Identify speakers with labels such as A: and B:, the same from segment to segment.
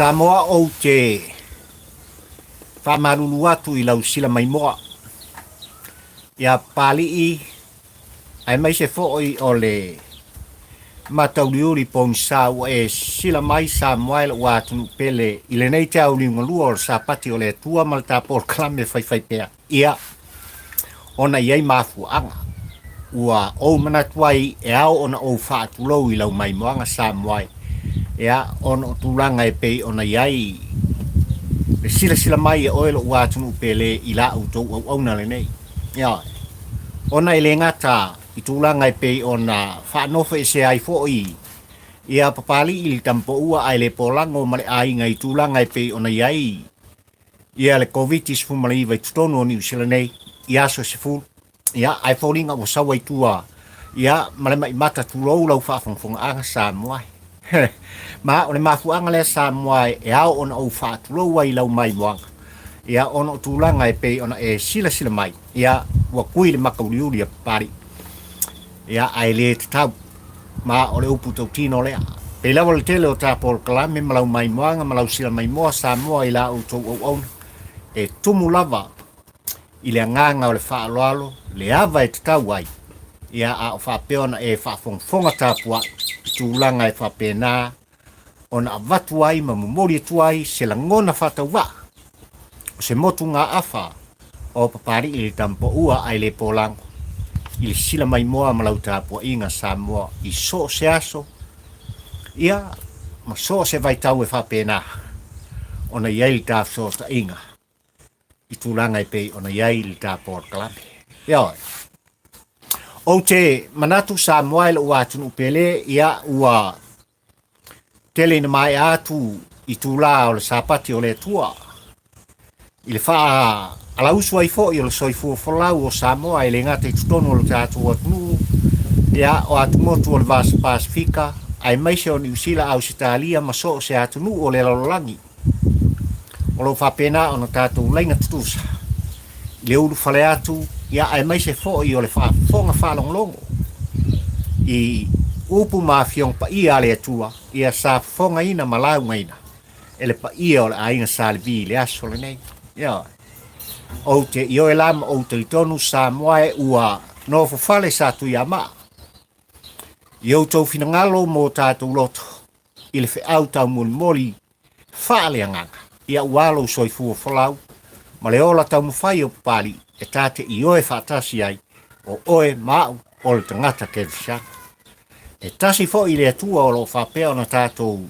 A: Samoa ou te faamalulu atu i lau sila maimoa ia Papalii aemaise foi o le matauliuli pogisa ua e sila mai Samoa e lou atunuu pele i lenei teauliugalua o le Sapati o le Atua ma le tapolokalame faifaipea. Ia, ona i ai mafuaaga ua ou manatu ai e ao ona ou faatulou i lau maimoaga Samoa e, ia, ona o tulaga e pei ona i ai le silasila mai e oe lou atunuu pele i la outou auauna lenei. Ia, ona e le gata i tulaga e pei ona faanofoesea ai foi ia Papalii i le Tamapoua ae le polago ma le aiga i tulaga e pei ona i ai ia le Koviti-19 i totonu o Niu Sila nei i aso e 10, ia, ae foliga ua sau ai tua, ia, ma le mai mata tulou lau faafogafogaaga Samoa e. Ma o le mafuaaga lea Samoa e ao ona ou faatulou ai i lau maimoaga, ia, ona o tulaga e pei ona e silasila mai, ia, ua kui le maka uliuli a Papalii, ia, ae le tatau. Ma o le upu tautino lea. Pei lava le tele o ta polokalame ma lau maimoaga ma lau sila maimoa Samoa i la outou auauna, e tumu lava i le agaga o le faaaloalo le ava e tatau ai, ia a o faapea ona e faafogafoga tapuai i tulaga e faapena ona avatu ai ma momoli atu ai se lagona faatauvaa o se motugaafa o Papalii i le Tamapoua ae le polago i le sila maimoa ma lau tapuaiga Samoa i so o se aso, ia, ma so o se vaitau e faapena ona i ai le ta fesootaiga i tulaga e pei ona i ai le ta polokalame. Ioe. Ou te manatu Samoa i lou atunuu pele, ia ua tele ina maea atu i tula o le Sapati o le Atua, i le faalausu ai foi o le soifua folau o Samoa e le gata i totonu o le tatou atunuu, ia, o atumotu o le Vasa Pasefika, aemaise o Niu Sila, Ausetalia ma so o se atunuu o le lalolagi. O lo o faapena ona tatou laina tutusa i le ulufale atu, ia, aemaise foi o le faafofoga faalogologo i upu ma afioga paia a le Atua, ia sa fofogaina ma laugaina e le paia o le aiga Sa Levi i le aso lenei. Ia, ou te ioe la ma ou talitonu Samoa e ua nofofale sa Tuiamaa i outou finagalo mo tatou loto i le feau taumolimoli faaleagaga, ia ua lou soifua folau ma le ola taumafai o Papalii e ta te ioe faatasi ai o oe ma au o le tagata kerisiano. E tasi foi le Atua o lo o faapea ona tatou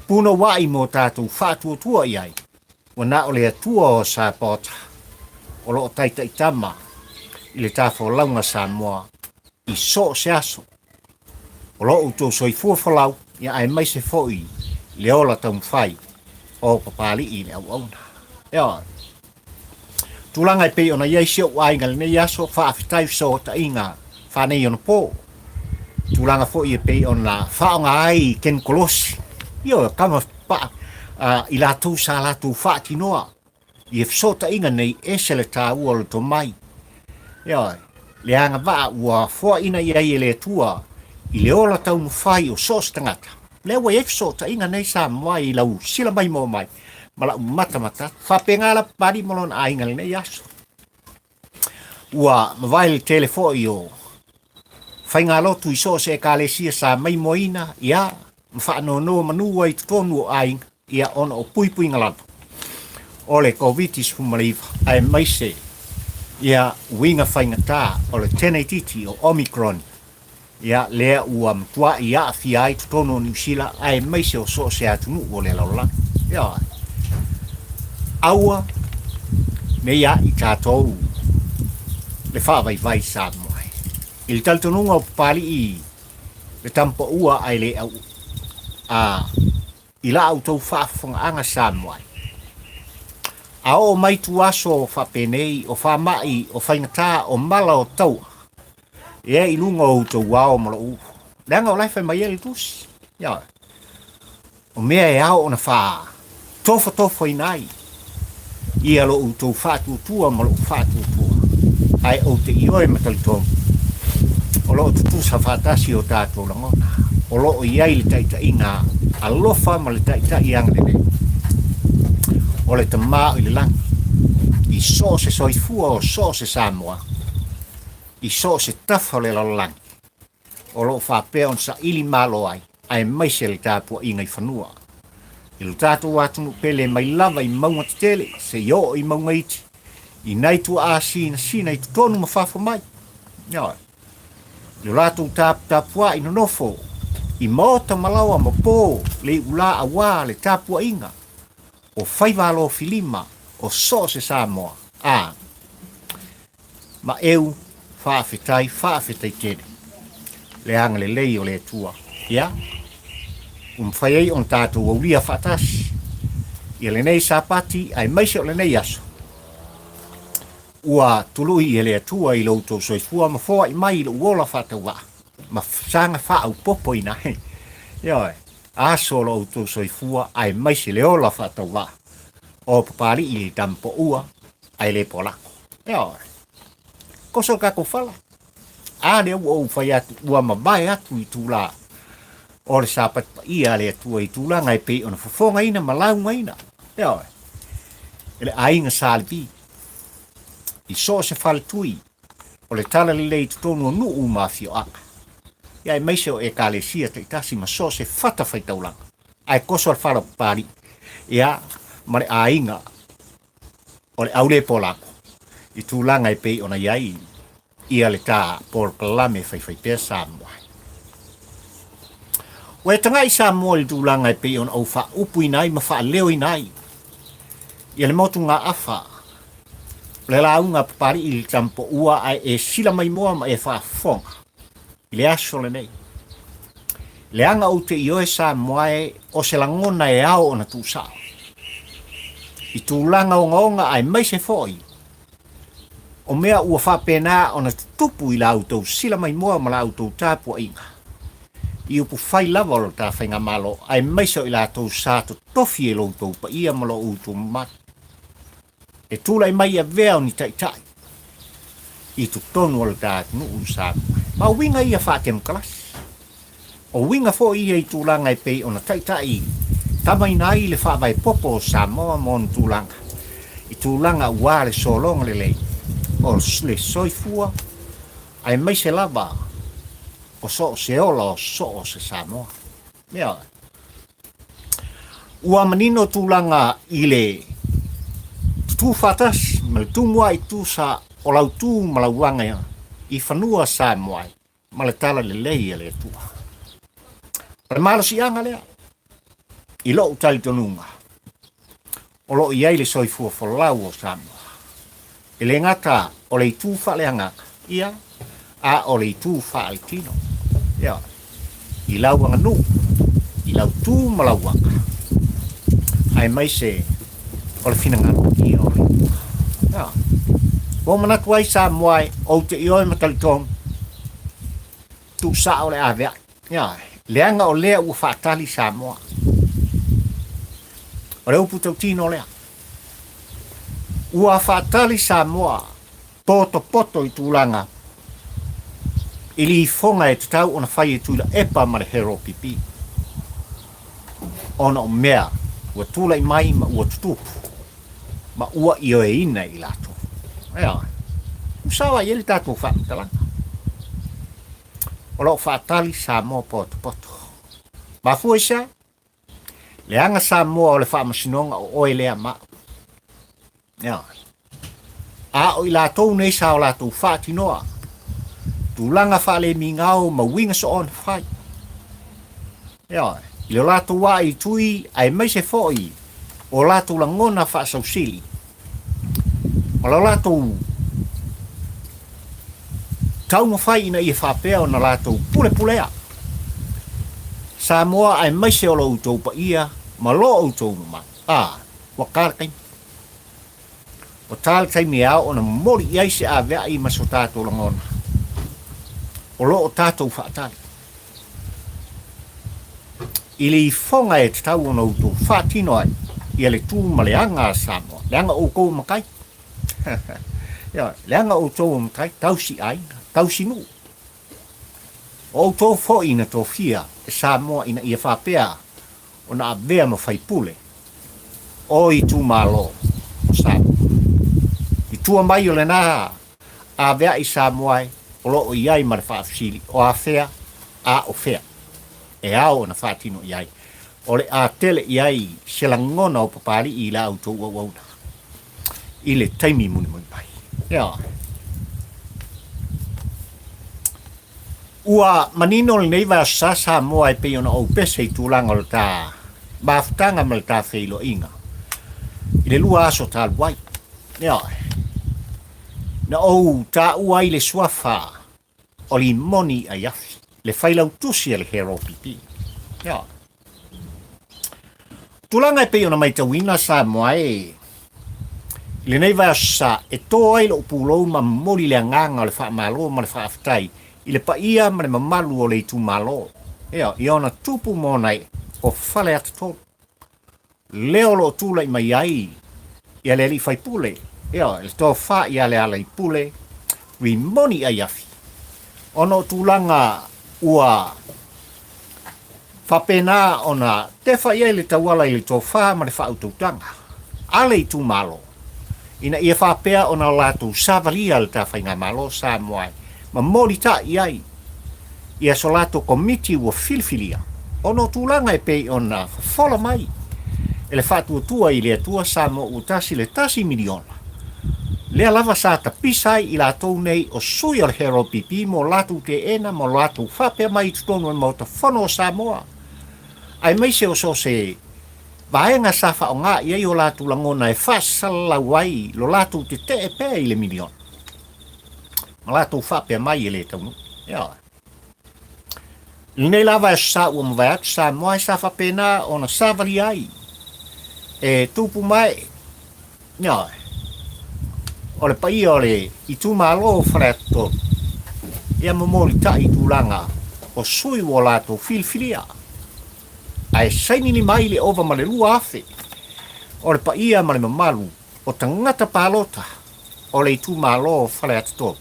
A: punouai mo tatou faatuatua i ai, ua na o le Atua o Sapaota o lo o taitaitama i le tafolauga Samoa i so o se aso o lo outou soifua folau, ia aemaise foi le ola taumafai o Papalii i le auauna. Ioe. Tulaga e pei ona i ai si ou aiga i lenei aso, faafetai fesootaiga faaneionapo. Tulaga foi e pei ona faaaoga ai kenikolosi, ioe, kama pa, i latou sa latou faatinoa ia fesootaiga nei, ese le taua o le tomai. Ioe, le agavaa ua foaina i ai e le Atua i le ola taumafai o so o se tagata. Lea ua i ai fesootaiga nei Samoa i lau sila maimoa mai ma lau matamata atu. Faapena la Papalii ma lona aiga i lenei aso. Ua mavae le tele foi o faigalotu i so o se ekalesia sa maimoaina, ia, ma faanono manu ai i totonu o aiga, ia, ona o puipuiga lava o le Koviti-19, aemaise ia uiga faigata o le teneititi o Omicron, ia, lea ua matuai aafia ai totonu o Niu Sila aemaise o so o se atunuu o le lalolagi. Ioe. Aua ne i a'i tatou le faavaivai Samoa. I le talitonuga o Papalii le tamapaua ae le au a i la outou faafofogaaga Samoa. A oo mai tuaso faapenei o faamai, o faigata, o mala o taua, Ea i luga o outou ao ma lou upu. Leaga o la e fai mai ai le tusi. Ioe. O mea e ao ona faa tofotofoina ai ia lo outou faatuatua ma lou faatuatua, ae ou te ioe ma talitonu o lo o tutusa faatasi o tatou lagona. o lo o i ai le taitaiga alofa ma le taitai agalelei o le Tama o i le lagi, i so o se soifua o so o se Samoa, i so o se tafa o le lalolagi, o lo o faapea ona saili malo ai, aemaise le tapuaiga i fanua. I lo tatou atunuu pele mai lava i mauga tetele seia oo i mauga iti, i nai tuaa sinasina i totonu ma fafo mai. Ioe. I lo latou taputapuai nonofo i maota ma laoa ma po le iulā auā le tapuaiga o faiva alofilima o so o se Samoa, a ma eu faafetai, faafetai tele le agalelei o le Atua. Ia, ua mafai ai ona tatou aulia faatasi ia lenei Sapati aemaise o lenei aso ua tului e le Atua i lo outou soifua ma foai mai i lou ola faatauvaa ma saga faaaupopoina ai. Ioe, aso o lo outou soifua aemaise le ola faatauvaa o Papalii i le Tamapoua ae le polako. Ioe, koso le tatou fala. A lea ua ou fai atu, ua mavae atu i tula o le Sapati paia a le Atua i tulaga e pei ona fofogaina ma laugaina. Ioe, e le aiga Sa Levi i so o se faletui o le talalelei i totonu o nuu ma afioaga, ia aemaise o Ekalesia taitasi ma so o se fatafaitaulaga, ae koso le fala o Papalii, ia, ma le aiga o le Aulepolako i tulaga e pei ona i ai ia le ta polokalame faifaipea Samoa. Ua e tagai Samoa i le tulaga e pei ona ou faaupuina ai ma faaleoina ai ia le motugaafa o le lauga a Papalii i le Tamapoua ae e sila mai moa ma e faafofoga i le aso lenei. Leaga ou te ioe Samoa e o se lagona e ao ona tuusao i tulaga ogaoga aemaise foi o mea ua faapena ona tutupu i la outou sila maimoa ma la outou tapuaiga i upufai lava o lo ta faigamalo aemaise o i latou sa totofi e lo outou paia ma lo outou mamalu e tulai mai e avea o ni taitai i totonu o le ta atunuu i Samoa. Ma o uiga ia faatemokarasi. O uiga foi ia i tulaga e pei ona taitai tamaina ai le faavae popo o Samoa ma ona tulaga, i tulaga aua le sologa lelei o le soifua aemaise lava o so o se ola o so o se Samoa. Ioe. Ua manino tulaga i le tutū faatasi ma le tumuai tusa o lau tu ma lau aga i fanua Samoa ai ma le tala lelei a le Atua. O le malosiaga lea i lou talitonuga o lo o i ai le soifua folau o Samoa. E le gata o le itu faaleagaga, ia, a o le itu faaletino. Ia, i lau aganuu, i lau tu ma lau aga, aemaise o le finagalo ia o le Atua. Ia, ua ou manatu ai Samoa e, ou te ioe ma talitonu, tuusao le aveai. Ia, leaga o lea ua faatali Samoa. O le upu tautino lea. Ua faatali Samoa potopoto i tulaga i lifoga e tatau ona fai e Tuilaepa ma le HRPP ona o mea ua tulai mai ma ua tutupu ma ua ioeina i latou. Ioe. Ua sao ai i ai le tatou faamatalaga. O lo o faatali Samoa potopoto. Mafua i se a? Leaga Samoa o le faamasinoga o oe lea ma au. Ioe. A o i latou nei sa o latou faatinoa tulaga faalemigao ma uiga soona fai. Ioe. I lo latou waa i tui aemaise foi o latou lagona faasausili ma lo latou taumafai ina ia faapea ona latou pulepulea Samoa aemaise o lo outou paia ma lo outou mamalu. A, ua ta le taimi. Ua ta le taimi e ao ona momoli i ai se aveai ma so tatou lagona o lo o tatou faatali i le ifoga e tatau ona outou faatino ai ia le tu ma le aga a Samoa, leaga outou o matai. Ioe, leaga outou o matai, tausi aiga, tausi nuu. O outou foi na tofia e Samoa ina ia faapea ona avea ma faipule o itumalo o Samoa. I tua mai o lena avea'i Samoa e o lo o i ai ma le faafesili o afea a o fea e ao ona faatino i ai. O le a tele i ai se lagona o Papali'i i la outou auauna i le taimi mulimuli mai. Ioe. Ua manino lenei vaiaso sa Samoa e pei ona ou pese i tulaga o le ta mafutaga ma le ta feiloaiga i le lua aso talu ai. Ioe. Na ou taua ai le suafa o Limoni Aiafi, le failautusi a le HRPP. Ioe. Tulaga e pei ona maitauina Samoa e i lenei vaiaso sa e tō ai lou pulou ma momoli le agaga o le faamalo ma le faafetai i le paia ma le mamalu o le itumalo, ioe, i ona tupu ma ona ee o Faleata 3. Lea o lo o tulai mai ai ia le alii faipule, ioe, le tofa ia Lealaipule Rimoni Aiafi, ona o tulaga ua faapena ona tefa i ai le tauala i le tofa ma le faautautaga a le itumalo ina ia faapea ona latou savalia le ta faigamalo Samoa e momoli ta'i ai ia so latou komiti ua filifilia ona o tulaga e pei ona fofola mai e le Faatuatua i le Atua Samoa ua tasi le tasi miliona lea lava sa tapisa ai i latou nei o sui o le HRPP mo latou teena ma latou faapea mai i totonu o le Maota Fono o Samoa aemaise o so o se vaega sa faaaoga i ai o latou lagona e faasalalau ai lo latou tetee pea i le miliona ma latou faapea mai e le taunuu. Ioe. I lenei lava e sa ua mavae atu Samoa e sa faapena ona savalia ai e tupu mai. Ioe. O le paia o le itumalo o Faleata 3 ia momoli ta'i i tulaga o sui ua latou filifilia ae saini lima ai le ova ma le 2,000 o le paia ma le mamalu o tagata palota o le itumalo o Faleata 3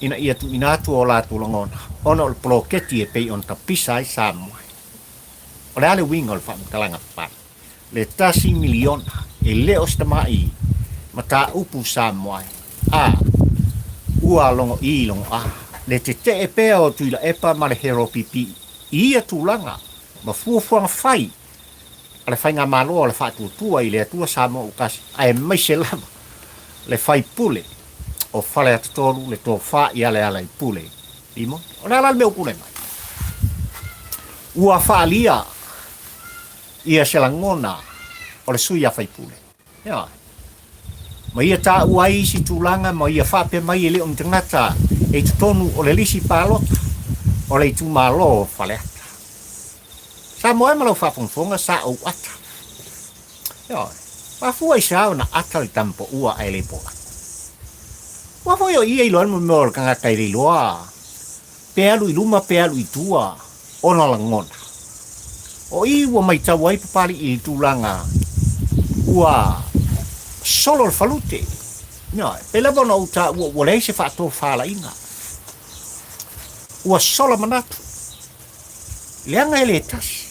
A: ina ia tuuina atu o latou lagona ona o le poloketi e pei ona tapisa ai Samoa. O le a le uiga o le faamatalaga papale? Le tasi miliona e le o se tama'i mataupu Samoa a ua logo i logo a le tetee pea o Tuilaepa ma le HRPP i ia tulaga ma fuafuaga fai a le Faigamalo o le Faatuatua i le Atua Samoa ua tasi, aemaise lava le faipule o Faleata 3, le tofa i Alealaipule Limoni. O le a la le mea ua tulai mai? Ua faaalia ia se lagona o le sui a faipule. Ioe. Ma ia taua ai isi tulaga ma ia faapea mai e le o ni tagata e i totonu o le lisi palota o le itumalo o Faleata. Samoa e ma lau faafogafoga sa ou ata. Ioe. Mafua i se a ona ata le tamapoua ae le pola. Ua foi o ia iloa le mea o le tagata e le iloa pe alu i luma pe alu i tua ona lagona. O i ua maitau ai Papali'i i le tulaga ua solo le falute. Ioe. Pei lava ona ou taua ua leai se faatofalaiga. Ua sola manatu. Leaga e le tasi,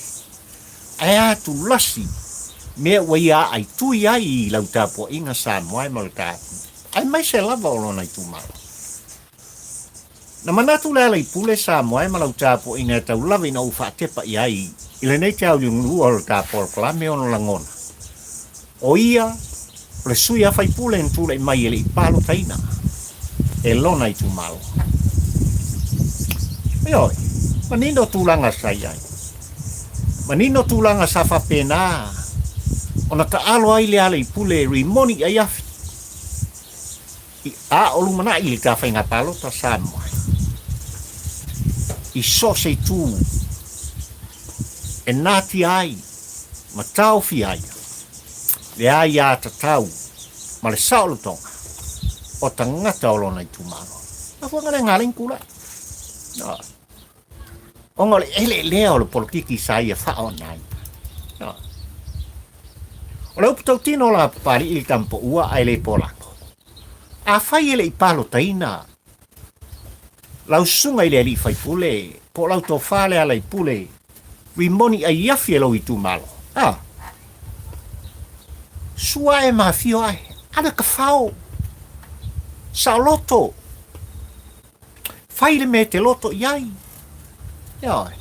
A: ae a tulasi mea ua ia aaitui ai i lau tapuaiga Samoa e ma lo ta atunuu, aemaise lava o lona itumalo. Na manatu le Aleipule Samoa e ma lau tapuaiga e tau lava ina ou faatepa i ai i lenei taulilua o le ta polokalame ona lagona, O ia o le sui a faipule na tulai mai e le i palotaina e lona itumalo. Ioe, manino tulaga sa i ai. Manino tulaga sa faapena ona taalo ai le Aleipule Rimoni Aiafi i a o lumanai i le ta faiga palota Samoa i so o se itu e natia ai ma taofia ai le aiatatau ma le saolotoga o tagata o lona itumalo. Mafuaaga lea na ala ai ona tulai. Ona o le eleelea o le polokiki sa ia faaogaina. O le upu tautino o la Papali'i i le tamapoua ae le polako. Afai e le i palotaina Lau susuga i le alii faipule, po o lau tofa Lealaipule, Rimoni aiafi e lou itumalo. A! Sua ae ma afio ae, alu e kafao. Saoloto. Fai le mea e te loto i ai. Ioe.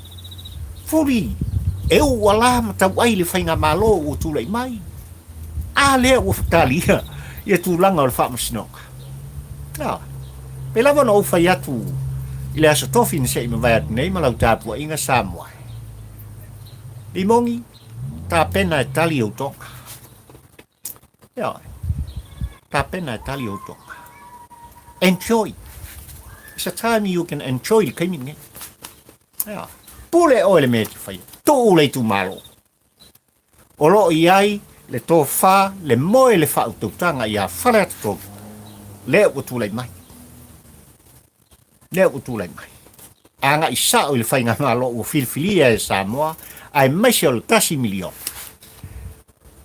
A: Fuli, e uu ala ma tauai le faigamalo ua tulai mai. A lea ua talia ia tulaga o le faamasinoga. Ioe. Pei lava ona ou fai atu i le Aso Tofi na se i mavae atu nei ma lau tapuaiga Samoa. Limogi, tapena e tali ou toga. Ioe. Tapena e tali ou toga. Enjoy. It's a time you can enjoy le taimi lenei. Ioe. Pule oe le mea e te faia. Tuu le itumalo. O lo o i ai le tofa, le moe, le faautautaga iā Faleata 3, lea ua tulai mai. Lea ua tulai mai. Agai sao i le faigamalo ua filifilia e Samoa, aemaise o le $1 miliona,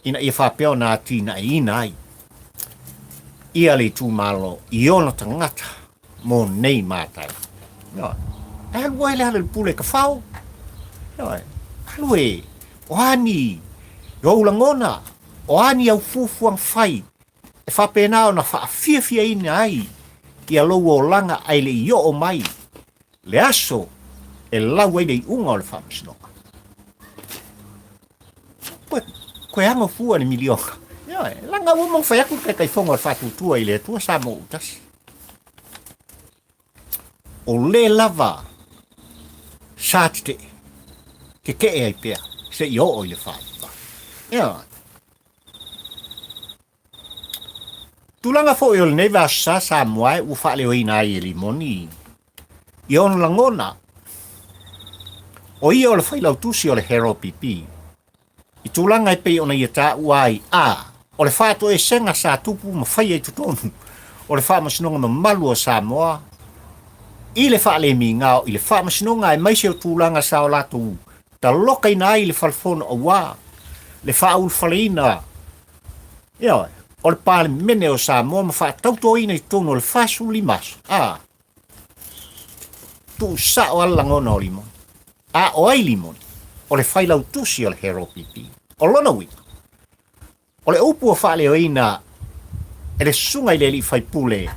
A: ina ia faapea ona atinaeina ai ia le itumalo i ona tagata mo nei matau. Ioe. E alu ai le ala i le pule kafao. Ioe. Alu e, o a ni ou lagona, o a ni au fuafuaga fai e faapena ona faafiafiaina ai ia lou olaga ae le i oo mai le aso e lau ai le iuga o le faamasinoga. Koe, koe ago fua le miliona. Ioe, laga ua uma fai atu le Taitaifono o le Faatuatua i le Atua Samoa ua tasi. O le lava sa tetee, tetee ai pea seia oo i le faaiuga. Ioe. Tulaga foi o lenei vasa Samoa ua faaleoina ai e Limoni i ona lagona, o ia o le failautusi o le Herald PP, i tulaga e pei ona ia taua ai a o le faatoesega sa tupu ma faia i totonu o le Faamasinoga mamalu o Samoa i le faalemigao i le Faamasinoga aemaise o tulaga sa o latou talokaina ai le Falefono auā le faaulufaleina, ioe, o le Palemene o Samoa ma faatautoina i totonu o le 45 aso, a tuusao lava le lagona o Limoni. A o ai Limoni? O le failautusi o le Herald PP. O lona uiga, O le upu ua faaleoina e le susuga i le alii faipule,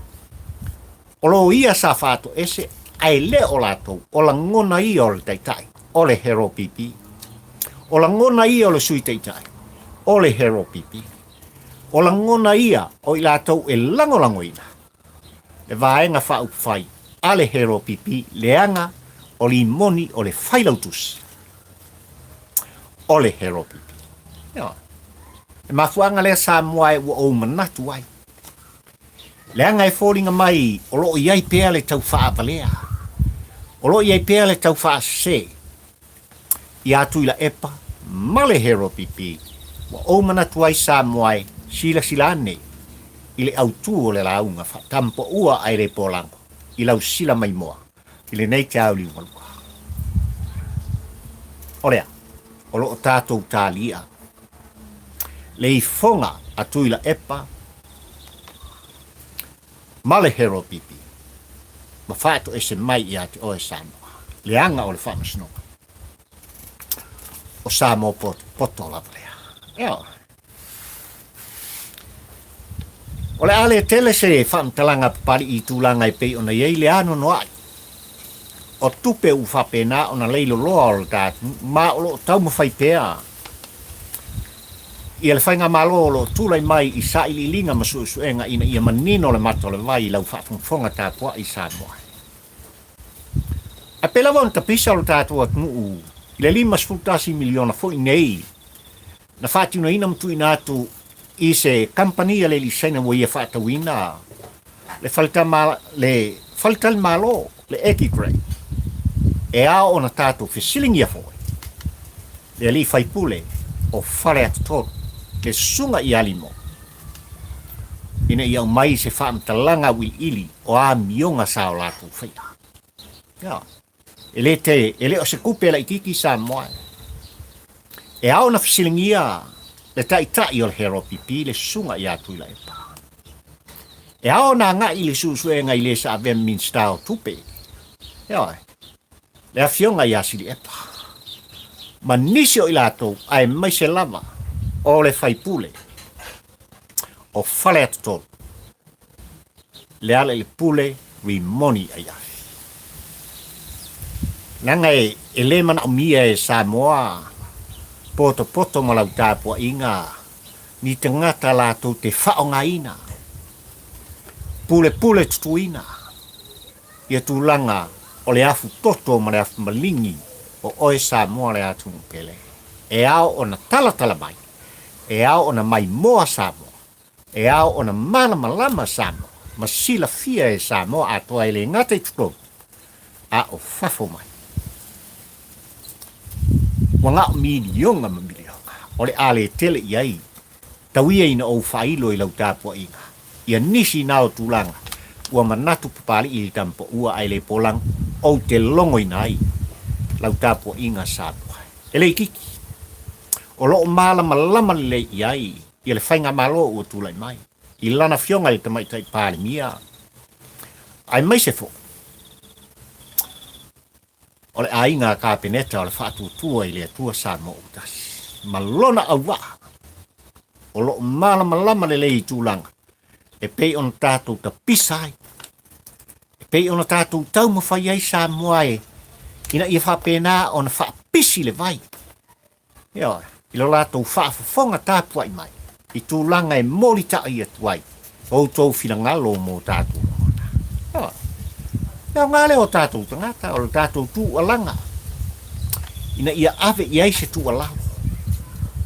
A: o loia sa faatoese ae le o latou, o lagona ia o le taitai, o le Hero PP. O lagona ia o le sui taitai, o le Hero PP. O lagona ia o i latou e lagolagoina le vaega faaupufai a le Hero PP, leaga o Limoni o le failautusi o le Hero PP. Ioe. Le mafuaaga lea Samoa e ua ou manatu ai, leaga e foliga mai o lo o i ai pea le tau faavalea, o lo o i ai pea le tau faasese iā Tuilaepa ma le Hero PP, ua ou manatu ai Samoa e silasila ane i le autū o le lauga faatampoua ae le polago i lau sila maimoa i lenei taeao liugalua. O lea, o lo o tatou talia le ifoga a Tuilaepa ma le Hero PP ma faatoese mai ia te oe Samoa, leaga o le faamasinoga o Samoa potopoto lava lea. Ioe. O le a le tele se faamatalaga a Papali'i i tulaga e pei ona i ai le anoanoai o tupe ua faapena ona leiloloa o le ta atunuu ma o lo o taumafai pea ia le faigamalo o lo o tulai mai i sailiiliga ma suesuega ina ia manino le mata o le vai i lau faafogafoga tapuai Samoa. Ae pei lava ona tapisa lo tatou atunuu i le $51 miliona foi nei na faatinoina ma tuuina atu i se kamupani a le alii Saina ua ia faatauina le faletama, le faletalimalo, le Eki-Grey. E ao ona tatou fesiligia foi le alii faipule o Faleata 3, le Susuga ia Limo, ina ia aumai se faamatalaga auiliili o amioga sa o latou faia. Ia. E le te, e le o se tupe laitiiti Samoa. E ao ona fesiligia le taitai o le Herald PP, le Susuga ia Tuilaepa. E ao ona agai i le suesuega i le sa avea ma Minisita o Tupe. Ioe, le afioga ia Siliʻepa ma nisi o i latou aemaise lava o le faipule o Faleatatolu, Lealailepule Rimoni Aiafi. Leaga e le manaomia e Samoa potopoto ma lau tapuaiga ni tagata latou te faaaogaina, pulepule tutuina ia tulaga o le afu toto ma le afu maligi o oe Samoa le atunuu pele. E ao ona talatala mai, e ao ona maimoa Samoa, e ao ona malamalama Samoa ma silafia e Samoa atoa e le gata i totonu a o fafo mai. Ua gao miliona ma miliona o le a le tele i ai tau ia ina ou faailo i lau tapuaiga ia nisi na o tulaga ua manatu Papalii i Tamapaua ae le polaga ou te logoina ai lau tapuaiga Samoa. E le itiiti, o lo o malamalama lelei i ai ia le faigamalo ua tulai mai i lana afioga i le Tamaitai Palemia aemaise foi o le aiga Kapeneta o le Faatuatua i le Atua Samoa ua Tasi ma lona auvaa o lo o malamalama lelei i tulaga e pei ona tatou tapisa ai, e pei ona tatou taumafai ai Samoa e ina ia faapena ona faapisi le vai. Ioe, i lo latou faafofoga tapuai mai i tulaga e molitai atu ai outou finagalo mo tatou lagona. Ioe, e aoga lea o tatou tagata, o le tatou tuualaga ina ia ave i ai se tuualalo,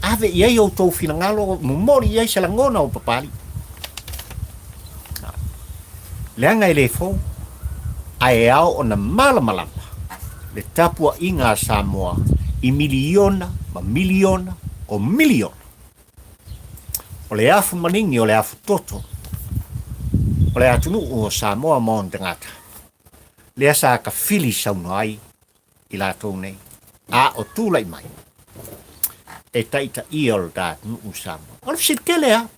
A: ave i ai outou finagalo, momoli i ai se lagona o Papalii. Leaga e le fou, ae e ao ona malamalama le tapuaiga a Samoa i miliona ma miliona o miliona. O le afu maligi o le afu toto o le atunuu o Samoa ma ona tagata, lea sa tafili saunoa ai i latou nei, a o tulai mai e taitaia o le ta atunuu Samoa. O le fesili tele lava,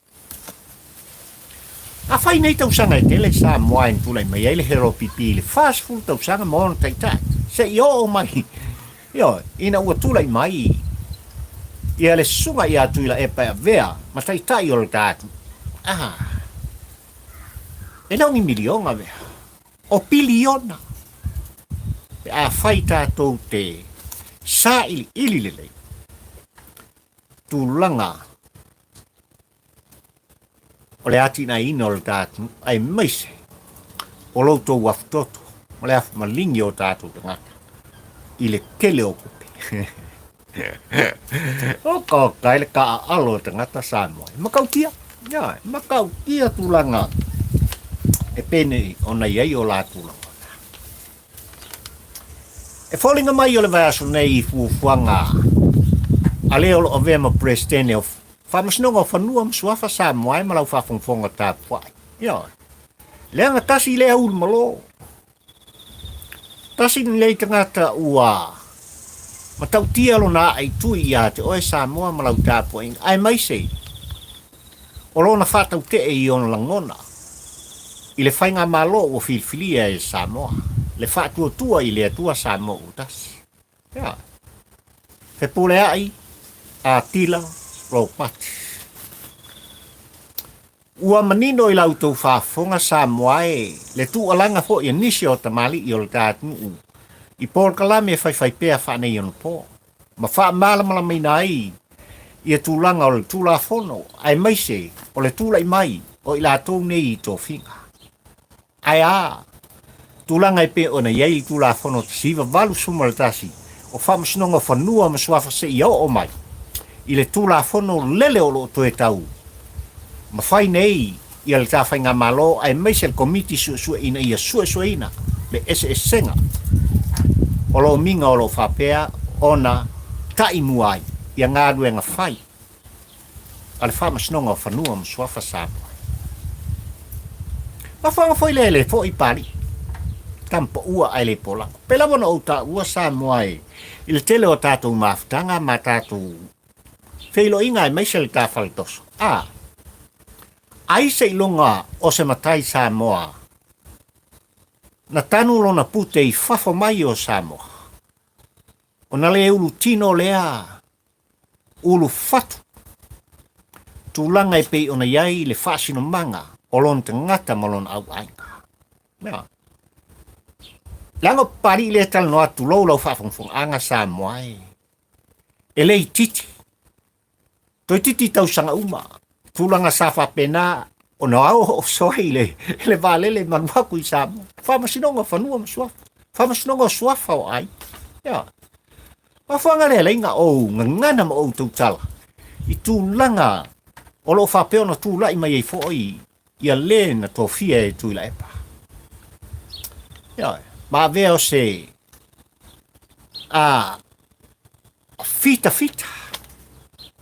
A: afai nei tausaga e tele Samoa e na tulai mai ai le HLPP i le 40 tausaga ma ona taitai, seia oo mai, ioe, ina ua tulai mai ia le susuga ia Tuilaepa e avea ma taitai o le ta atunuu, ah, e le o ni miliona mea. O piliona pe afai tatou te sailiili lelei tulaga o le atinaeina o le ta atunuu aemaise o lo outou afu toto ma le afu maligi o tatou tagata i le tele o tupe. Oka oka e le kaaalo o tagata Samoa. E matautia, ia, e matautia tulaga e penei ona i ai o latou lagona. E foliga mai o le vaiaso nei i fuafuaga a le o lo o avea ma Peresetene o Faamasinoga o Fanua ma Suafa Samoa e ma lau faafogafoga tapuai. Ia, leaga tasi lea ulu malo. Tasi lenei tagata ua matautia lona ae i tui ia te oe Samoa ma lau tapuaiga, aemaise o lona faatautee i ona lagona i le faigamalo ua filifilia e Samoa, le faatuatua i le Atua Samoa ua tasi. Ia, Fepuleai Atila Ropati. Ua manino i la outou faafofoga Samoa e le tuualaga foi a nisi o tamalii o le ta atunuu i polokalame e faifai pea faaneionapo ma faamalamalamaina ai ia tulaga o le Tulafono aemaise o le tulai mai o i latou nei i tofiga. Ae a? Tulaga e pei ona i ai le Tulafono 1981 o Faamasinoga o Fanua ma Suafa seia oo mai i le Tulafono lele o lo o toe tau mafai nei ia le ta Faigamalo aemaise le Komiti Suesue ina ia suesueina le eseesega o lomiga o lo o faapea ona taimua ai ia galuega fai a le Faamasinoga o Fanua ma Suafa Samoa. Mafuaaga foi lea e le foi Papalii, tama paua ae le polago. Pei lava ona ou taua Samoa e i le tele o tatou mafutaga ma tatou feiloaiga aemaise le ta faletoso. A, ai seiloga o se matai Samoa. Na tanu lona pute i fafo mai o Samoa, ona le ulu tino lea ulu fatu, tulaga e pei ona i ai le faasinomaga o lona tagata ma lona auaiga. Ioe. Leaga o Papalii lea e talanoa atu, tulou lau faafogafogaaga Samoa e, e le itiiti. Toeitiiti i tausaga uma, tulaga sa faapena ona oso ai le, le vaalele ma alu atu i Samoa. Faamasinoga o Fanua ma Suafa, Faamasinoga o Suafa o Aiga. Ioe. Mafuaaga lea e ala ai ona ou gagana ma ou tautala i tulaga o lo o faapea ona tulai mai ai foi ia le na tofia e Tuilaepa. Ioe, ma avea o se a fitafita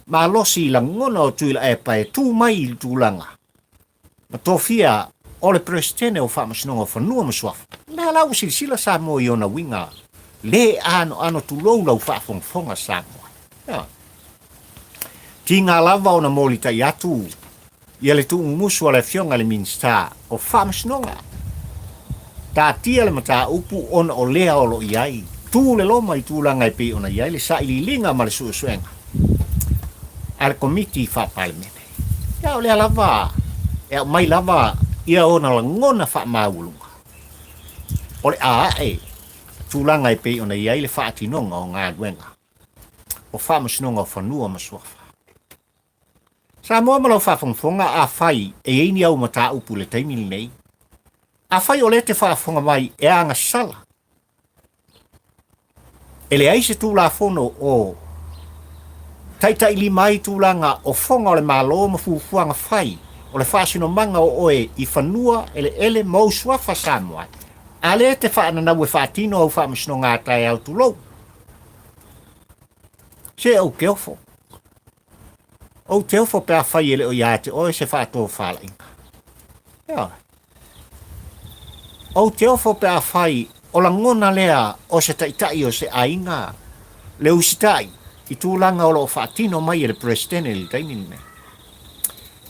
A: malosi i lagona o Tuilaepa e tu mai i le tulaga na tofia o le Peresetene o Faamasinoga o Fanua ma Suafa. Lea la ua silasila Samoa i ona uiga le anoano tulou lau faafogafoga Samoa. Ioe. Tiga lava ona molitai atu ia le tuumumusu a le Afioga i le Minisita o Faamasinoga. Taatia le mataupu ona o lea o lo o i ai tu le loma i tulaga e pei ona i ai le sailiiliga ma le suesuega a le Komiti Faa-Palemene. Ia o lea lava e aumai lava ia ona lagona faamaualuga o le a ae tulaga e pei ona i ai le faatinoga o galuega o Faamasinoga o Fanua ma Suafa. Samoa ma lau faafogafoga, afai e i ai ni au mataupu i le taimi lenei, afai o lea e te faafofoga mai e agasala, e leai se Tulafono o taitailima ai tulaga o foga o le Malo ma fuafuaga fai o le faasinomaga o oe i fanua, eleele ma ou suafa Samoa, a lea e te faananau e faatino au faamasinoga a taeao tulou. Se ou te ofo. Ou te ofo pe afai e le o ia te oe se faatofalaiga. Ioe. Ou te ofo pe afai o lagona lea o se taitai o se aiga le usitai i tulaga o lo o faatino mai e le Peresetene i le taimi lenei.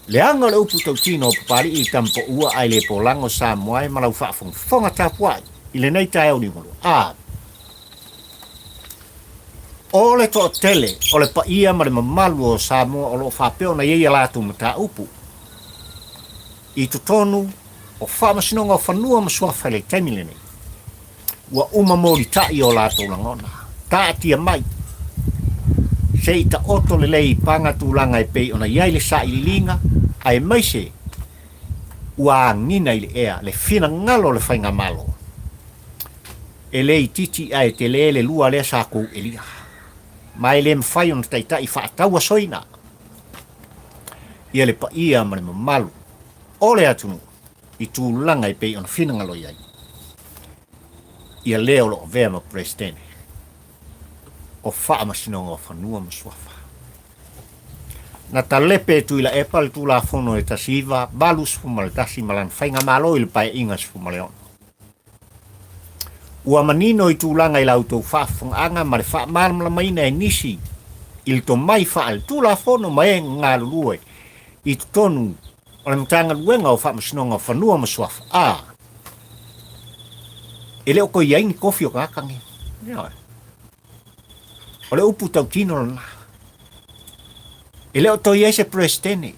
A: Leaga o le upu tautino o Papalii i Tamapoua ae le polago Samoa e ma lau faafogafoga tapuai i lenei taeao liugalua. A O le toatele o le paia ma le mamalu o Samoa o lo o faapea ona i ai a latou mataupu i totonu o Faamasinoga o Fanua ma Suafa i le taimi lenei, ua uma molitai o latou lagona, taatia mai, se i taoto lelei i paga tulaga e pei ona i ai le sailiiliga, aemaise ua agina i le ea le finagalo o le Faigamalo. E le itiiti ae tele le lua lea sa kou elia, ma e le mafai ona taitai faatauasoina ia le paia ma le mamalu o le atunuu i tulaga e pei ona finagalo i ai ia le o lo o avea ma Peresetene o Faamasinoga o Fanua ma Suafa. Na talepe e Tuilaepa le Tulafono e 1981 ma lana faigamalo i le Paeaiga 16. Ua manino i tulaga i la outou faafofogaaga ma le faamalamalamaina e nisi i le tomai faale-Tulafono ma e galulue i totonu o le Matagaluega o Faamasinoga o Fanua ma Suafa, a e le o toe i ai ni tofi o tagata nei. Ioe. O le upu tautino lena. E le o toe i ai se Peresetene,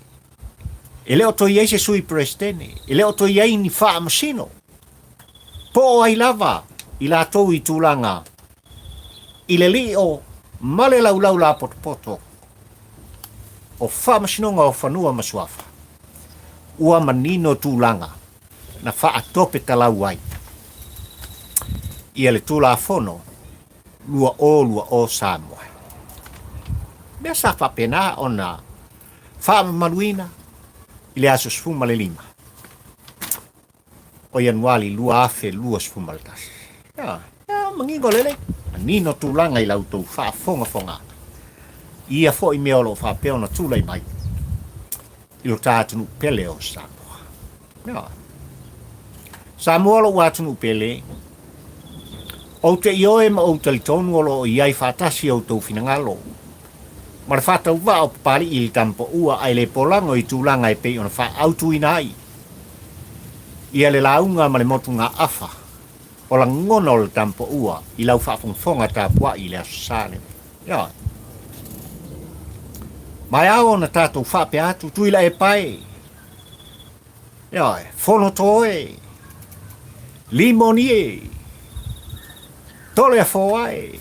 A: e le o toe i ai se Sui Peresetene, e le o toe i ai ni Faamasino. Po o ai lava i latou i tulaga i le lio ma le laulau lapotopoto o Faamasinoga o Fanua ma Suafa, ua manino tulaga na faatopetalau ai ia le Tulafono 2020 Samoa. Mea sa faapena ona faamamaluina i le aso 15 o Ianuali 2021. Ia, ia manino lelei, manino tulaga i la outou faafogafoga i ia foi mea o lo o faapea ona tulai mai i lo ta atunuu pele o Samoa. Ia. Samoa lou atunuu pele, ou te ioe ma ou talitonu o lo o i ai faatasi outou finagalo ma le faatauvaa o Papalii i le Tamapoua ae le polago i tulaga e pei ona faaautuina ai ia le lauga ma le motugaafa O lagona o le tamapaua i lau faafogafoga tapuai i le Aso Sa lenei. Ioe. Ma e ao ona tatou faapea atu, Tuilaepa e, ioe, Fonoto e, Limoni e, Toleafoa e,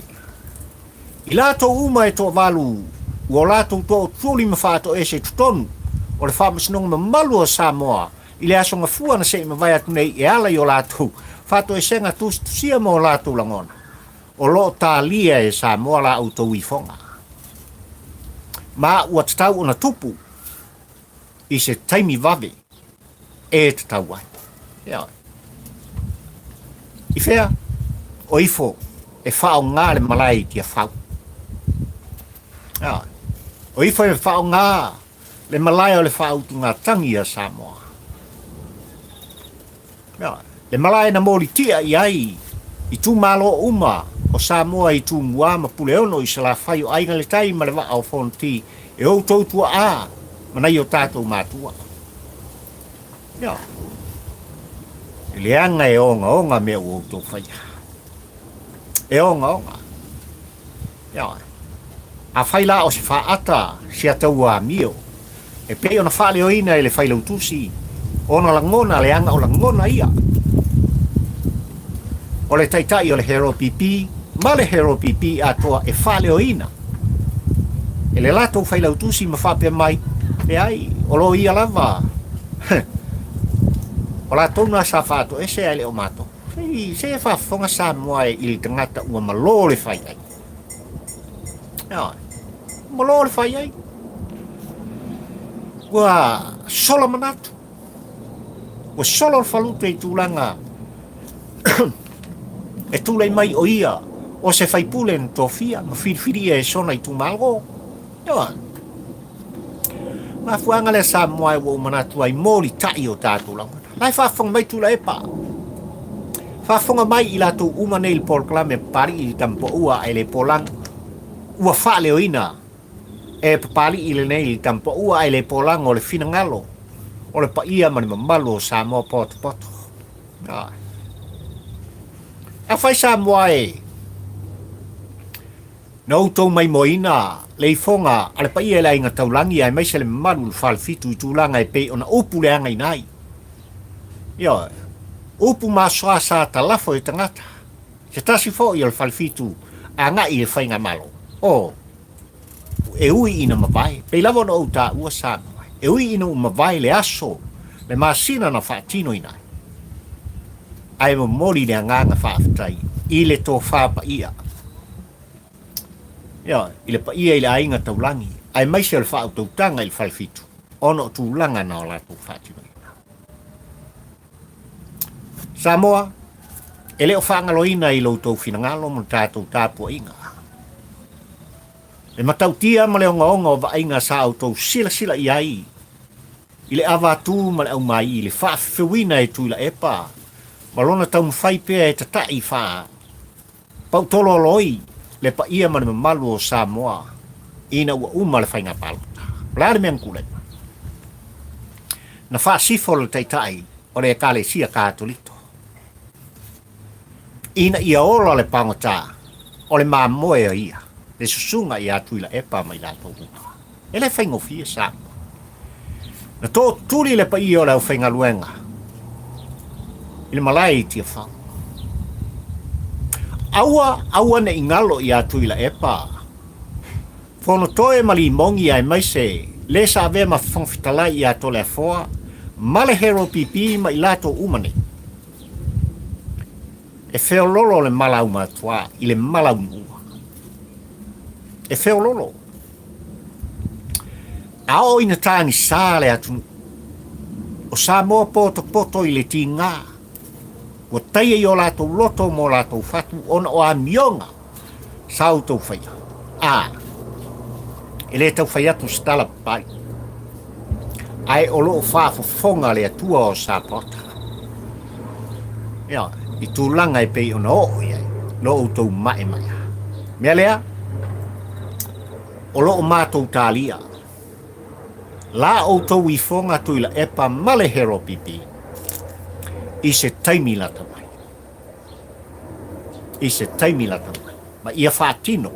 A: i latou uma e toavalu ua o latou tootuli ma faatoese i totonu o le Faamasinoga mamalu o Samoa i le Aso Gafua na se i mavae atu nei e ala i o latou faatoesega tusitusia ma o latou lagona, o lo o talia e Samoa la outou ifoga. Ma ua tatau ona tupu i se taimi vave e tatau ai. Ioe. I fea? O ifo e faaaoga le malae i Tiafau. Ioe. O ifo e faaaoga le malae o le faautugatagi a Samoa. Ioe. Le malae na molitia i ai itumalo uma o Samoa i Tumua ma Puleono i Salafai o Aiga i le Tai ma le Vaa o Fonoti e outou tuaa ma nai o tatou matua. Ioe. E leaga e ogaoga mea ua outou faia. E ogaoga. Ioe. Afai la o se faata si a taua amio, e pei ona faaleoina e le Failautusi ona lagona leaga o lagona ia o le Taitai o le HRPP ma le HRPP atoa e faaleoina e le latou Failautusi ma faapea mai, leai, o lo ia lava o latou na sa faatoese ae le o matou. Se e faafofoga Samoa e i le tagata ua malo le fai ai. Ioe. Malo le fai ai. Ua sola manatu. Ua sola le falutu i tulaga e tulai mai o ia o se faipule na tofia ma filifilia e sona itumalo. Ioe. Mafuaaga lea Samoa e ua ou manatu ai molitai o tatou lagona. La e faafofoga mai Tuilaepa. Faafofoga mai i latou uma nei i le polokalame a Papalii i le Tamapaua ae le Polagu. Ua faaleoina e Papalii lenei i le Tamapaua ae le Polagu o le finagalo o le paia ma le mamalu o Samoa potopoto. Afai Samoa e Na outou maimoaina le ifoga a le paia i le aiga taulagi aemaise le mamalu i le falefitu i tulaga e pei ona upu leagaina ai. Ioe, upu masoa sa talafo e tagata, se tasi foi o le falefitu agai i le faigamalo. O, e ui ina mavae, pei lava ona ou taua sa mavae, e ui ina ua mavae le aso, le masina na faatinoina ai, ae momoli le agaga faafetai i le tofa paia. Ioe, i le paia i le aiga taulagi, aemaise o le faautautaga i le falefitu, ona o tulaga na o latou faatinoina. Samoa, e le o faagaloina i lo outou finagalo ma le tatou tapuaiga. Le matautia ma le ogaoga o vaaiga sa outou silasila i ai i le avatū ma le aumai i le faafefeuina e Tuilaepa ma lona taumafai pea e tata'i faa Pautoloaloi le paia ma le mamalu o Samoa ina ua uma le faiga palota. O le a le mea na tulai mai? Na faasifo le Taitai o le Ekalesia Katoliko ina ia ola le pagota o le mamoe o ia, le susuga ia Tuilaepa ma i latou uma. E le faigofie Samoa. Na tootuli le paia o le aufaigaluega i le malae i Tiafau. Aua, aua ne i galo ia Tuilaepa, Fonotoe ma Limogi aemaise le sa avea ma Fofoga Fetalai ia Toleafoa ma le HRPP ma i latou uma nei. E feololo le mala aumatuā i le mala aunuua. E feololo. A oo ina tagisa le atunuu o Samoa potopoto i le tiga, ua taia i o latou loto ma o latou fatu ona o amioga sa outou faia. A, e le tau fai atu se tala papai, ae o lo o faafofoga le Atua o Sapaota. Ia, i tulaga e pei ona oo i ai lo outou maemaea. Mea lea, o lo o matou talia la outou ifoga Tuilaepa ma le HRPP i se taimi lata mai. i se taimi lata mai, ma ia faatino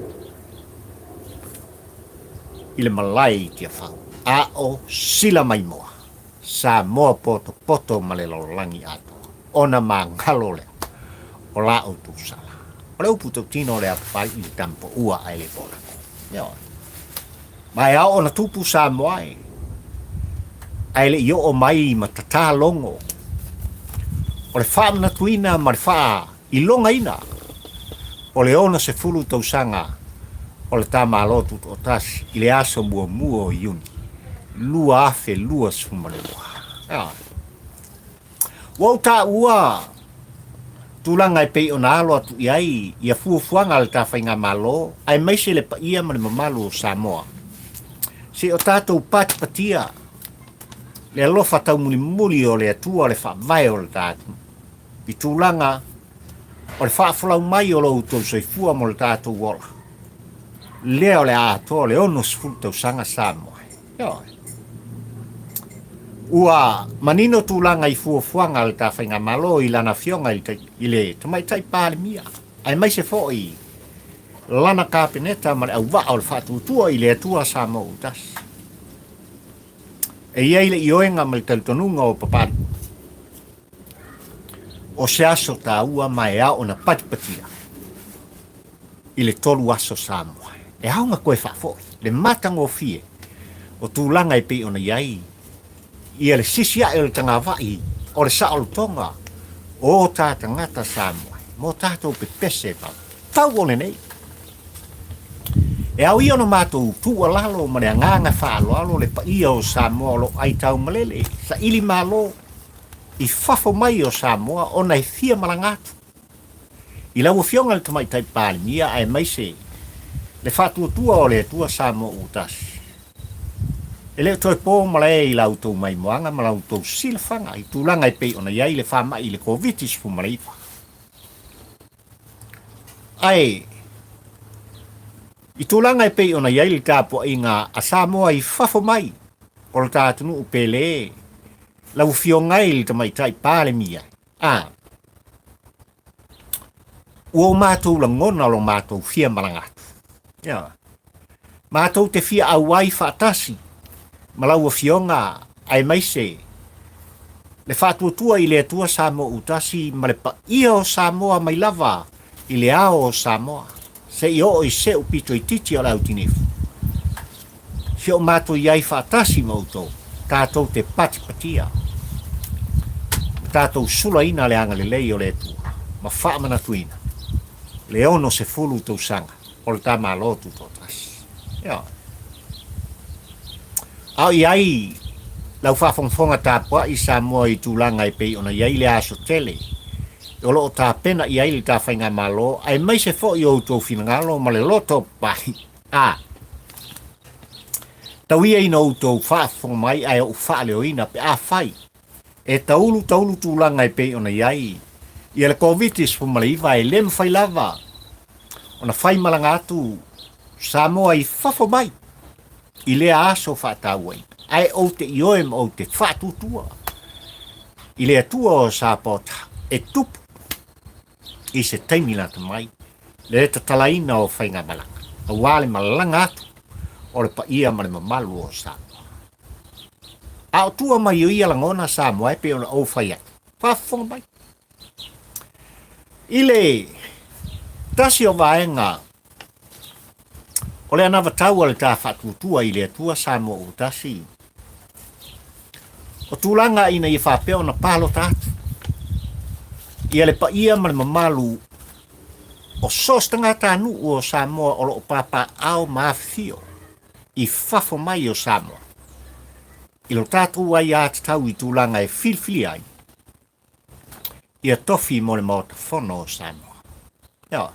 A: i le malae i Tiafau, a o Silamaimoa, Samoa potopoto ma le lalolagi atoa, ona magalo lea o la outou sala. O le upu tautino o le Papalii i le tama paua ae le polako. Ioe. Ma e ao ona tupu Samoa e, ae le i oo mai ma tatā logo o le faamanatuina ma le faailogaina o le 60 tausaga o le ta Malo Tutoatasi i le aso muamua o Iuni 2022. Ioe. Ua ou taua tulaga e pei ona alo atu i ai ia fuafuaga a le ta Faigamalo aemaise le paia ma le mamalu o Samoa. Se i o tatou patipatia le alofa taumulimuli o le Atua le Faavae o le ta atunuu i tulaga o le faafolau mai o lo outou soifua mo le tatou ola, lea o le a atoa le 60 tausaga Samoa. Ioe. Ua manino tulaga i fuafuaga a le ta Faigamalo i lana afioga i le Tamaitai Palemia, aemaise foi lana Kapeneta ma le auvaa o le faatuatua i le Atua Samoa ua tasi. E i ai le ioega ma le talitonuga o Papalii, o se aso taua ma e ao ona patipatia i le tolu aso Samoa. E ao ona toe faafoi le matagofie o tulaga e pei ona i ai ia le sisi ae o le tagavai o le saolotoga o ta tagata Samoa mo tatou pepese tau o lenei. E ao ia ona matou tuualalo ma le agaga faaaloalo le paia o Samoa o lo o aitau malele, saili malo i fafo mai o Samoa ona e fia malaga atu i lau Afioga i le Tamaitai Palemia aemaise le faatuatua o le Atua Samoa ua tasi. E le o toe po malae i la outou maimoaga ma la outou silafaga i tulaga e pei ona i ai le faamai i le Koviti-19. Ae i tulaga e pei ona i ai le tapuaiga a Samoa i fafo mai o le ta atunuu pele, lau Afioga e i le Tamaitai Palemia, a ua o matou lagona lo matou fia malaga atu. Ia. Matou te fia auai faatasi ma lau Afioga aemaise le faatuatua i le Atua Samoa Utasi ma le paia o Samoa mai lava i le ao o Samoa seia oo i se'u pito itiiti o le autinifu. Si o matou i ai faatasi ma outou, tatou te patipatia ma tatou sulaina le agalelei o le Atua ma faamanatuina le 60 tausaga o le ta Malo Tutoatasi. Ioe. A o i ai lau faafogafoga tapuai Samoa i tulaga e pei ona i ai le aso tele o lo o tapena i ai le ta Faigamalo aemaise foi o outou finagalo ma le loto pahi a tau ia ina outou faafofoga mai ae ou faaleoina pe afai e taulu taulu tulaga e pei ona i ai ia le Koviti-19 e le mafai lava ona fai malaga atu Samoa i fafo mai i lea aso faatauaina, ae ou te ioe ma ou te faatuatua i le Atua o Sapaota e tupu i se taimi lata mai le tatalaina o faigamalaga, aua le malaga atu o le paia ma le mamalu o Samoa. A o tua mai o ia lagona Samoa e pei ona ou fai atu, faafofoga mai. I le tasi o vaega o le anavatau a le ta faatuatua i le Atua Samoa ua tasi, o tulaga ina ia faapea ona palota atu ia le paia ma le mamalu o so o se tagatanuu o Samoa o lo o papaaao ma afifio i fafo mai o Samoa i lo tatou aiatatau i tulaga e filifili ai ia tofi mo le Maota Fono o Samoa. Ioe.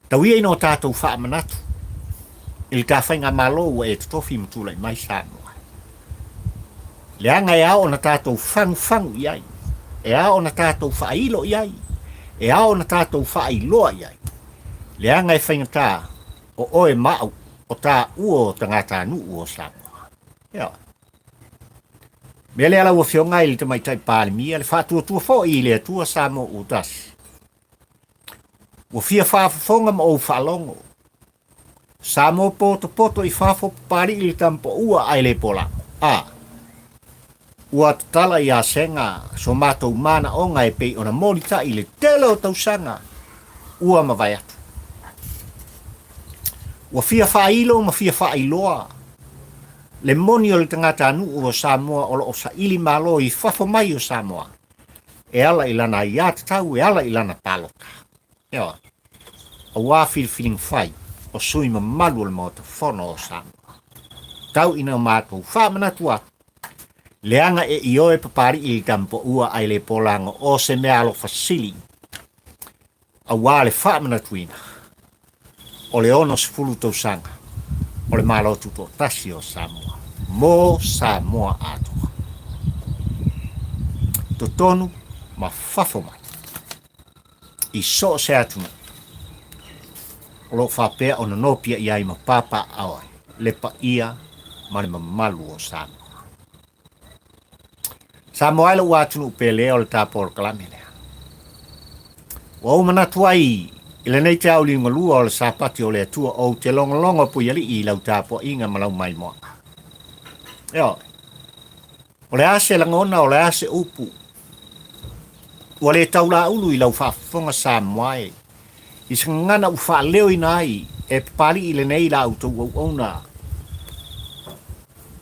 A: Tau ia ina o tatou faamanatu i le ta faigamalo ua e totofi ma tulai mai Samoa. Leaga e ao ona tatou fagufagu i ai, e ao ona tatou faailo i ai, e ao ona tatou faailoa i ai. Leaga e faigata o oe ma au o taua o tagatanuu o Samoa. Ioe. Mea lea lau Afioga i le Tamaitai Palemia, le faatuatua foi i le Atua Samoa ua tasi. Ua fia faafofoga ma ou faalogo. Samoa potopoto i fafo Papali'i le tamapaua ae le polago. A. Ua tatala ia Sega so matou manaoga e pei ona molitai i le tele o tausaga ua mavae atu. Ua fia faailo ma fia faailoa le moni o le tagatanuu o Samoa o lo o saili malo i fafo mai o Samoa e ala i lana aiatatau e ala i lana palota. Ioe. Aua filifiliga fai o sui mamalu o le Maota Fono o Samoa. Tau ina matou faamanatu atu, leaga e ioe Papali'i i Tamopoua ae le polago o se mea alofa sili, aua le faamanatuina o le 60 tausaga o le Malo Tutoatasi o Samoa mo Samoa atoa, totonu ma fafo mai i so o se atunuu o lo o faapea ona nopiai ai ma papaaao ai le paia ma le mamalu o Samoa. Samoa e lou atunuu pele o le tapolokalame lea. Ua ou manatu ai i lenei te au liugalua o le Sapati o le Atua ou te logologo puialii i lau tapuaiga ma lau maimoaga. Ioe. O le a se lagona, o le a se upu, ua le taulaulu i lau faafofoga Samoa e, i se gagana ua faaleoina ai e Papali'i lenei la outou auauna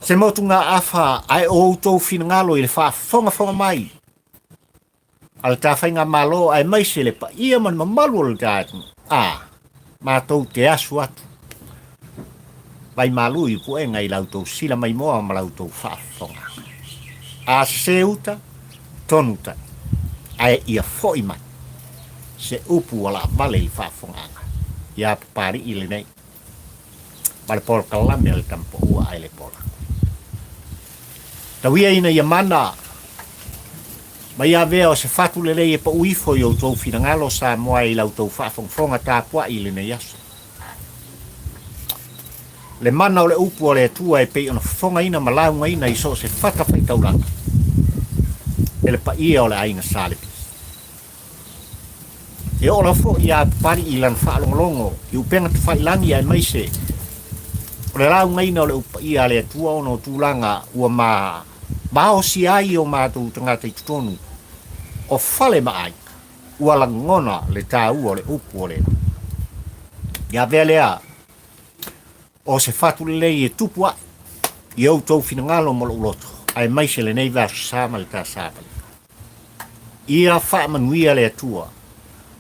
A: se motugaafa ae o outou finagalo i le faafogafoga mai a le ta faigamalo aemaise le paia ma le mamalu o le ta atunuu. A, matou te asu atu vaimalu i puega i la outou sila maimoa ma la outou faafofoga. A sese uta, tonu tai, ae ia foi mai se upu ua laavale i le faafofogaaga iā Papali'i lenei ma le polokalame a le Tamapaua ae le Polaku. Tau ia ina ia mana ma ia avea o se fatu lelei e pau ifo i outou finagalo Samoa i la outou faafogafoga tapuai i lenei aso. Le mana o le upu a le Atua e pei ona fofogaina ma laugaina i so o se fatafaitaulaga e le paia o le aiga Sa Levi. E oo lava foi ia Papali'i i lana faalogologo i upega tafailagi aemaise o le laugaina o le upu paia a le Atua ona o tulaga ua ma maosia ai o matou tagata i totonu o fale ma aiga, ua lagona le taua o le upu o le Ia avea lea o se fatu lelei e tupu ae i outou finagalo ma lou loto, aemaise lenei vaiaso sa ma le ta Sapali. Ia faamanuia le Atua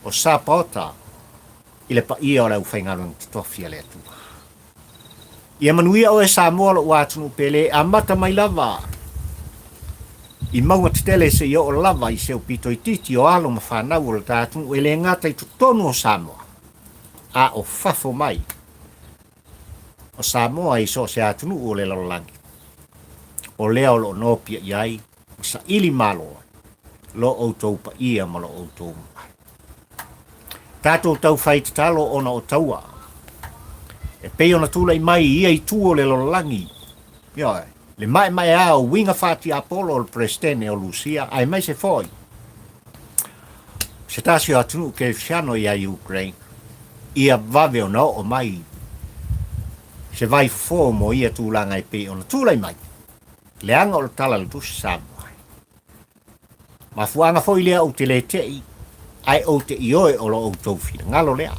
A: o Sapaota i le paia o le aufaigaluega totofi a le Atua. Ia manuia oe Samoa lou atunuu pele, amata mai lava i mauga tetele seia oo lava i se aupito itiiti o alo ma fanau o le ta atunuu e le gata i totonu o Samoa, a o fafo mai o Samoa i so o se atunuu o le lalolagi, o lea o lo o nopiai ai ma saili malo ai lo outou paia ma lo outou mamalu. Tatou taufai tatalo ona o taua e pei ona tulai mai i ia itu o le lalolagi, ioe, le maemaea o uiga faatiapolo o le Peresetene o Lusia aemaise foi se tasi o atunuu kerisiano ia Ukraine, ia vave ona oo mai se vaifofo mo ia tulaga e pei ona tulai mai, leaga o le tala i le tusi Samoa. Mafuaaga foi lea ou te le tei, ae ou te ioe o lo outou finagalo lea.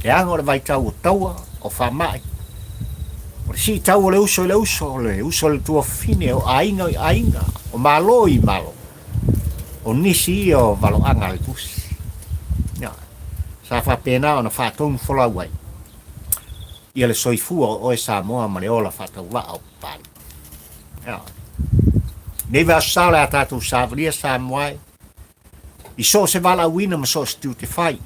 A: Leaga o le vaitau o taua, o faamai, o le siitau o le uso i le uso, o le uso i le tuafafine, o aiga i aiga, o malo i malo, o nisi ia o valoaga a le tusi. Ia, sa faapena ona faatonu folau ai ia le soifua o oe Samoa ma le ola faatauvaa o Papalii. Ia. Nei vaiaso sa o le a tatou savalia Samoa e i so o se valaauina ma so o se tiute fai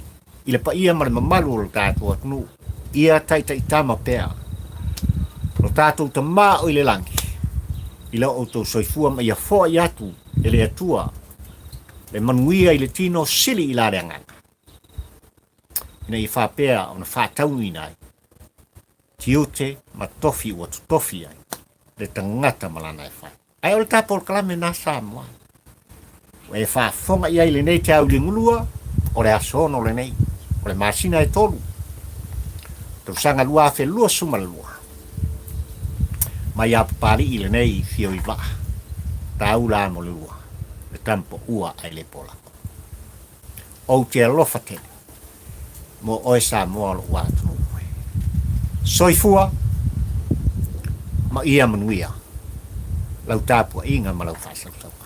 A: i le paia ma le mamalu o lo tatou atunuu, ia taitaitama pea lo tatou Tama o i le lagi i lo outou soifua ma ia foai atu e le Atua le manuia i le tino sili i la le agaga, ina ia faapea ona faataunuina ai tiute ma tofi ua totofi ai le tagata ma lana e fai. Ae o le ta polokalame na Samoa ua e faafofoga i ai lenei te au ligulua o le aso 6 lenei. o le masina e tolu, tausaga 2022. Mai a Papali'i lenei fio i vaa, taula mo le lua, le tamapoua ae le polako. Ou te alofa tele mo oe Samoa o lo'u atunuu e. Soifua ma ia manuia lau tapuaiga ma lau faasausauga.